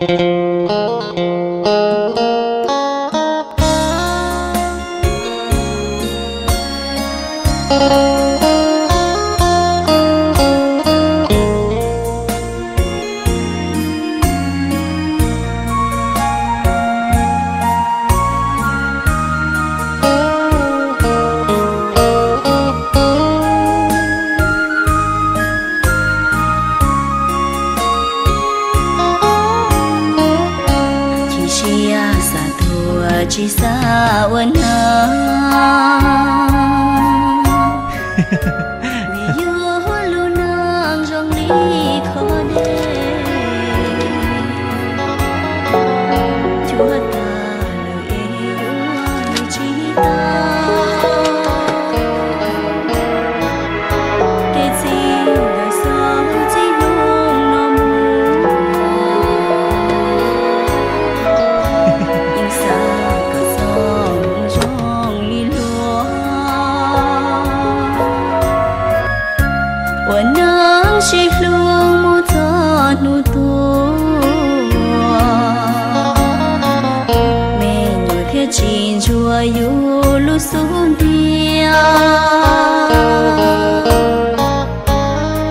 Chim siab xav tuag tsis xav ua neeg, vim yog lub neej zoo li qhov dej, cuab tag lawm es yuav nws tsis tau. Kev txij nkawm xov txij hnub no mus, yeej xav kom txoj hmoov zoo li luag. Ua neej sib hlub mus txog hnub tuag, me nyuam thiaj tsis ntsuag yus lub xub ntiag.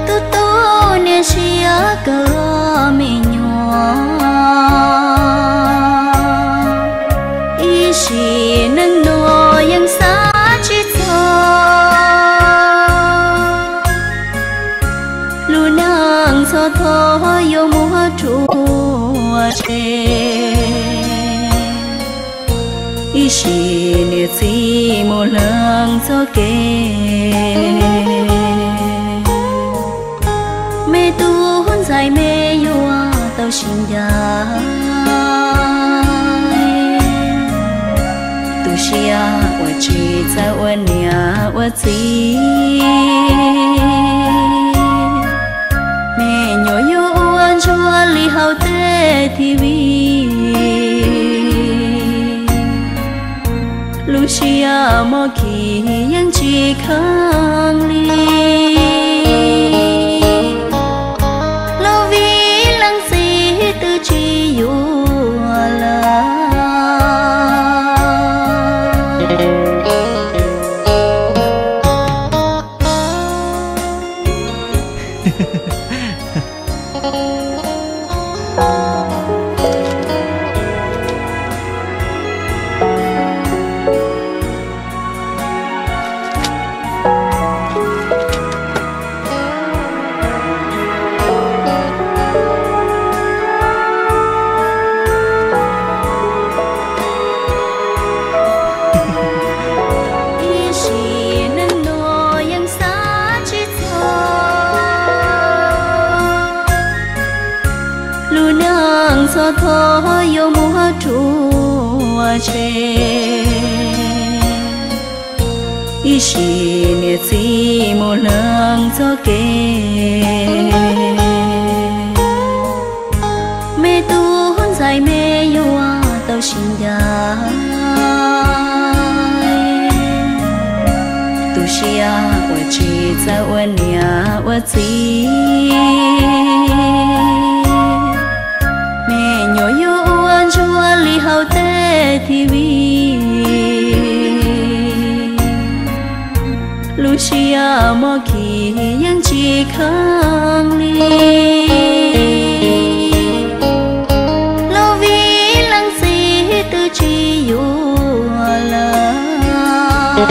Tub tub niam siab kawg me nyuam, ib sim neej no yeej xav tsis txog. Lub neej txog thaum yuav muab rhuav tseg, ib sim niam txiv mus lees txoj kev. Me tub ntxhais me yuav tau sib ncaim, tu siab uas tsis txawj ua niam ua txiv. Me nyuam yuav ua ntsuag li hauv tej T V, lub siab mob khib yeej tsis kheev li. Lub vib leej txiv twb tsis yuav lawm. Ib sim neej no yeej xav tsis txog, lub neej txog thaum yuav muab rhuav tseg. Ib sim niam txiv mus lees txoj kev, me tub ntxhais me yuav tau sib ncaim. Tu siab uas tsis txawj ua niam ua txiv, me nyuam yuav ua ntsuag li hauv tej T V. Lub siab mob khib yeej tsis kheev li, lub vib leej txiv twb tsis yuav lawm.